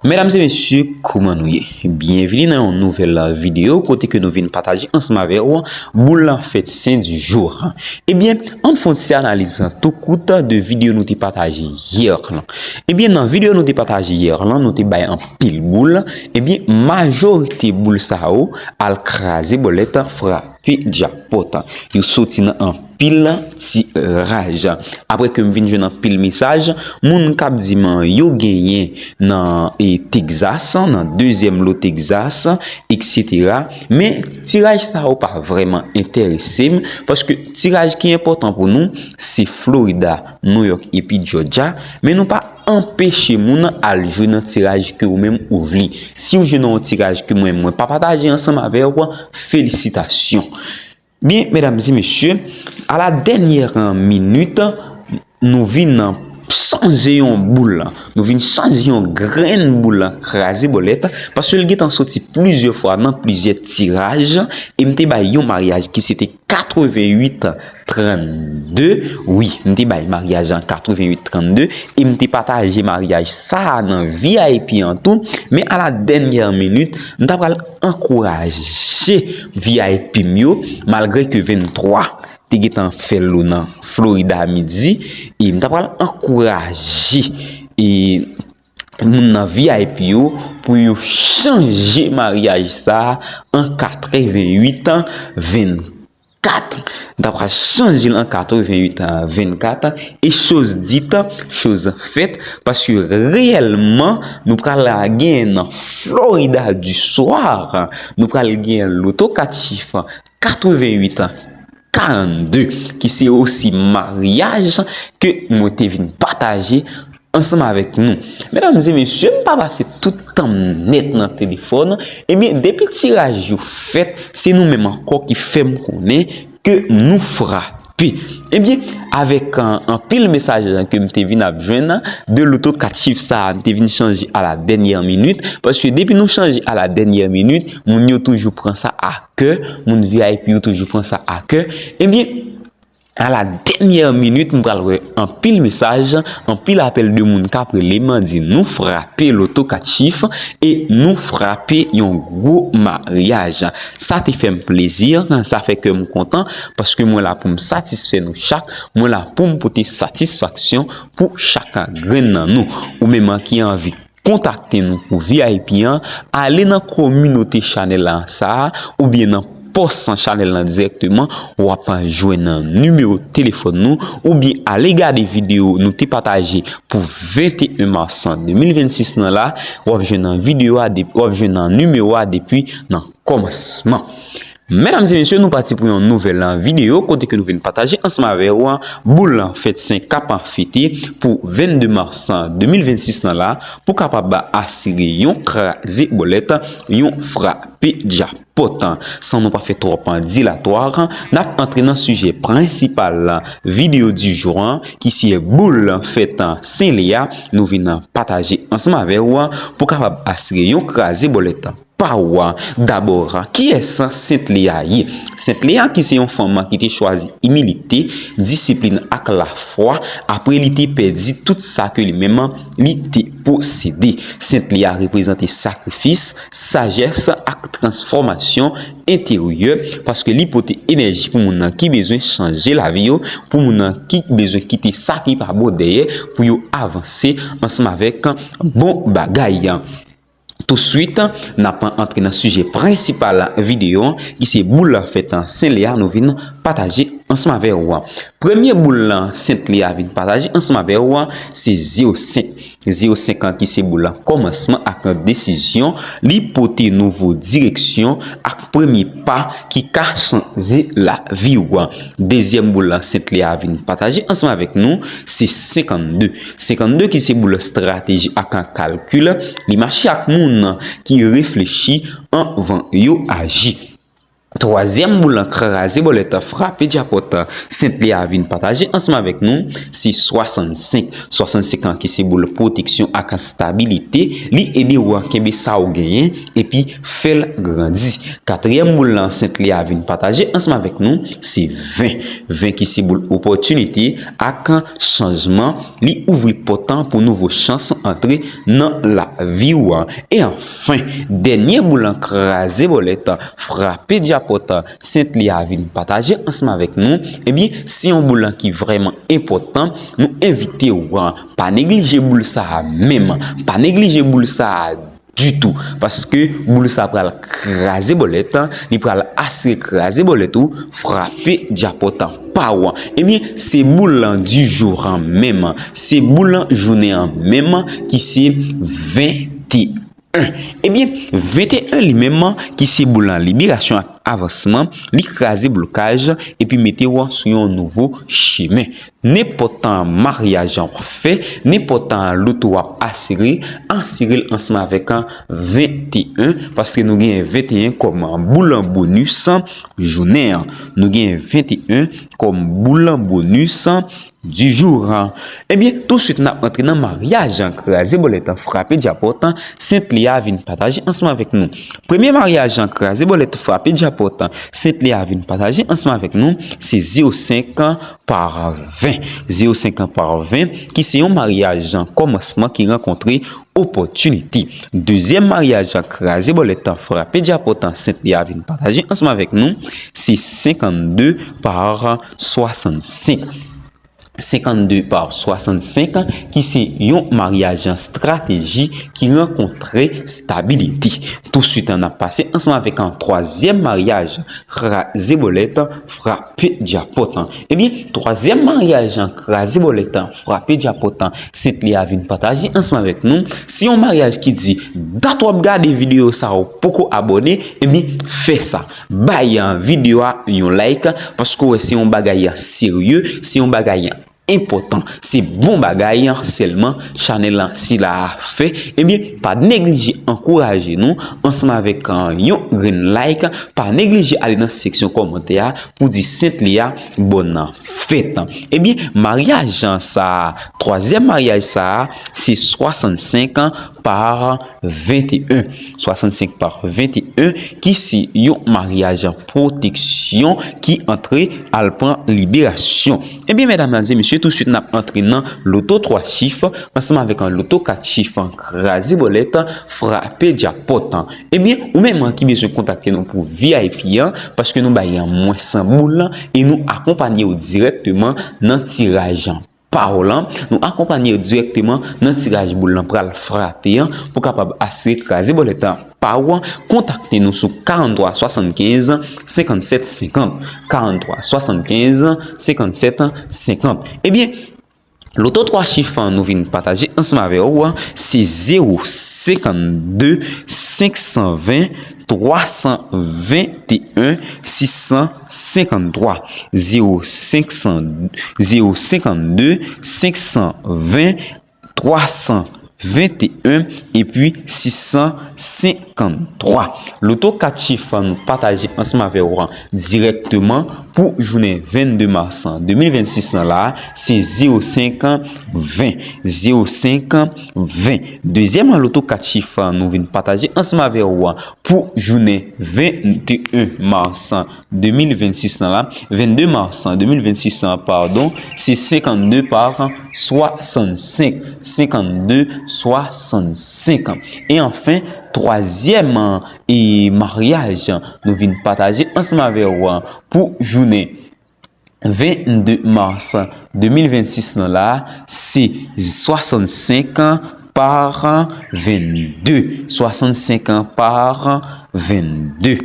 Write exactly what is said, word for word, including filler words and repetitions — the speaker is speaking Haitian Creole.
Medam e mesye, kouman nou ye? Byenvini nan yon nouvèl videyo kote ke nou vin pataje ansanm avè w boul fèt sen di jou. Ebyen, ann fè yon ti analiz tou kout de videyo nou te pataje yè lan. Ebyen, nan videyo nou te pataje yè lan, nou te bay anpil boul. Ebyen, majorite boul sa yo al kraze bòlèt frape djapòt. Yo soti nan anpil tiraj. Apre ke m vin jwenn anpil mesaj, moun k ap di m yo genyen nan, e, Texas, nan dezyèm lo Texas, etsetera. Men tiraj sa yo pa vrèman enterese m, paske tiraj ki enpòtan pou nou, se Florida, New York epi Georgia. Men nou pa anpeche moun al jwe nan tiraj ke ou menm ou vle. Si w jwe nan yon tiraj ke mwen, mwen pa pataje ansanm avè w, felisitasyon. Byen, medam e mesye, a la dènyè minit, nou vin chanje yon boul. Nou vin chanje yon grenn boul kraze bòlèt, paske l gentan soti plizyè fwa nan plizyè tiraj, e m te bay yon maryaj ki se te katreventuit trannde. Wi, m te bay maryaj an katreventuit trannde, e m te pataje maryaj sa a nan V I P an tou, men a la dènyè minit, m ta pral ankouraje V I P m yo, malgre ke venntwa te gentan fè lo nan Florida midi, e m ta pral ankouraje, e, moun nan V I P yo pou yo chanje maryaj sa a an katreventuit vennkat. M ta pral chanje l an katreventuit vennkat, e choz dit, choz fèt, paske reyèlman, nou pral genyen nan Florida du Soir, nou pral genyen loto kat chif katreventuit karannde, ki se osi maryaj ke mwen te vin pataje ansanm avèk nou. Medam e mesye, m pa pase tout tan m nèt nan telefòn, ebyen, depi tiraj yo fèt, se nou menm ankò ki fè m konnen ke nou frape. Ebyen, avèk, e, anpil mesaj ke m te vin ap jwenn de loto kat chif sa a, m te vin chanje a la dènyè minit, paske depi nou chanje a la dènyè minit, moun yo toujou pran sa a kè, moun V I P yo toujou pran sa a kè. Ebyen, a la dènyè minit, m pral wè anpil mesaj, anpil apèl de moun k ap rele m, di nou frape loto kat chif e nou frape yon gwo maryaj. Sa te fè m plezi, sa fè kè m kontan, paske mwen la pou m satisfè nou chak, mwen la pou m pote satisfaksyon pou chak grenn nan nou. Ou menm ki anvi kontakte nou pou V I P an, ale nan kominote chanèl la sa a, oubyen nan pòs chanèl lan dirèkteman, w ap jwenn nimewo telefòn nou, oubyen ale gade videyo nou te pataje pou venteyen mas de mil vennsis nan la, w ap jwenn nan videyo a, w ap jwenn nan nimewo a depi nan kòmansman. Medam e mesye, nou pati pou yon nouvèl videyo kote ke nou vin pataje ansanm avè w boul fèt sen k ap fete pou vennde mas de mil vennsis nan la, pou kapab asire yon kraze bòlèt, yon frape djapòt. San nou pa fè twòp dilatwa, n ap antre nan sijè prensipal videyo di jou an, ki se boul fèt Sen Lè a, nou vin pataje ansanm avè w pou kapab asire yon kraze bòlèt pa w. Dabò, kiyès Sent Lea ye? Sent Lea ki se yon fanm ki te chwazi imilite, disiplin ak lafwa apre li te pèdi tout sa ke li menm li te posede. Sent Lea reprezante sakrifis, sajès ak transfòmasyon enteryè, paske li pote enèji pou moun nan ki bezwen chanje lavi yo, pou moun nan ki bezwen kite sa ki pa bon dèyè, pou yo avanse ansanm avèk bon bagay. Touswit, n ap antre nan sijè prensipal videyo an, ki se boul fèt Sen Lea nou vin pataje ansanm avè w. Premye boul Sent Lea vin pataje ansanm avè w, se zewo senk. Zewo senk an ki se boul kòmansman ak desizyon, li pote nouvo direksyon ak premye pa ki ka chanje lavi w. Dezyèm boul Sent Lea vin pataje ansanm avèk nou, se senkannde. Senkannde ki se boul estrateji ak kalkil, li mache ak moun ki reflechi anvan yo aji. Twazyèm boul lan kraze bòlèt frape djapòt Sent Lè a vin pataje ansanm avèk nou, se swasannsenk. Swasannsenk an ki se boul pwoteksyon ak stabilite, li ede w kenbe sa w genyen epi fè l grandi. Katriyèm boul lan Sent Lè a vin pataje ansanm avèk nou, se ven. Ven ki se boul opòtinite ak chanjman, li ouvri pòt lan pou nouvo chans antre nan lavi w. E anfen, dènye boul lan kraze bòlèt frape djapòt Sent Lè a vin pataje ansanm avèk nou, ebyen, se yon boul lan ki vrèman enpòtan. Nou envite w, pa neglije boul sa a menm. Pa neglije boul sa a ditou, paske boul sa a pral kraze bòlèt, li pral asire kraze bòlèt ou, frape djapòt pa w. Ebyen, se boul lan du jour an menm, se boul lan jounen an menm ki se venteyen. Ebyen, venteyen li menm ki se boul lan liberasyon ak avansman, li kraze blokaj epi mete w sou yon nouvo chemen. Nenpòt maryaj w ap fè, nenpòt loto w ap asire, asire l ansanm avèk venteyen, paske nou gen venteyen kòm boul bonis jounen an. Nou gen venteyen kòm boul bonis du jour. Ebyen, touswit n ap antre nan maryaj kraze bòlèt frape djapòt Sent Lè a vin pataje ansanm avèk nou. Premye maryaj kraze bòlèt frape djapòt Sent Lè a vin pataje ansanm avèk nou, se zewo senk pa ven. Zewo senk pa ven, ki se yon maryaj kòmansman ki rankontre opòtinite. Dezyèm maryaj kraze bòlèt frape djapòt Sent Lè a vin pataje ansanm avèk nou, se senkannde pa swasannsenk. Senkannde pa swasannsenk, ki se yon maryaj strateji ki rankontre stabilite. Touswit, n ap pase ansanm avèk yon twazyèm maryaj kraze bòlèt frape djapòt. Ebyen, twazyèm maryaj kraze bòlèt frape djapòt Sent Lè a vin pataje ansanm avèk nou, se yon maryaj ki di, dat w ap gade videyo sa a ou poko abòne, ebyen, fè sa. Bay videyo a yon like, paske w wè se yon bagay serye, se yon bagay enpòtan. Se bon bagay sèlman chanèl sila a fè. Ebyen, pa neglije ankouraje nou ansanm avèk yon grenn like. Pa neglije ale nan seksyon kòmantè a pou di Sent Lè a bòn fèt. Ebyen, maryaj sa a, twazyèm maryaj sa a, se swasannsenk pa venteyen. Swasannsenk pa venteyen, ki se yon maryaj pwoteksyon ki antre al pran liberasyon. Ebyen, medam, mesye, touswit n ap antre nan loto twa chif ansanm avèk yon loto kat chif kraze bòlèt frape djapòt. Ebyen, ou menm ki bezwen kontakte nou pou V I P an, paske nou bay mwens boul e nou akonpanye w dirèkteman nan tiraj pa w lan, nou akonpanye w dirèkteman nan tiraj boul lan pral frape an pou kapab asire kraze bòlèt pa w, kontakte nou sou karannntwa swasannkenz senkannsèt senkant, karannntwa swasannkenz senkannsèt senkant. Ebyen, loto twa chif nou vin pataje ansanm avè w, se zewo senkannde senk san ven twa san venteyen sis san senkanntwa, zewo senk san, zewo senkannde senk san ven twa san venteyen epi sis san senkanntwa. Loto kat chif nou pataje ansanm avè w dirèkteman pou jounen vennde mas de mil vennsis lan la, se zewo senk ven, zewo senk ven. Dezyèm loto kat chif nou vin pataje ansanm avè w pou jounen venteyen mas de mil vennsis lan la, vennde mas de mil vennsis lan, padon, se senkannde pa swasannsenk, senkannde swasannsenk. E anfen, twazyèm, e, maryaj nou vin pataje ansanm avè w pou jounen vennde mas de mil vennsis lan la, se swasannsenk pa vennde, swasannsenk pa vennde.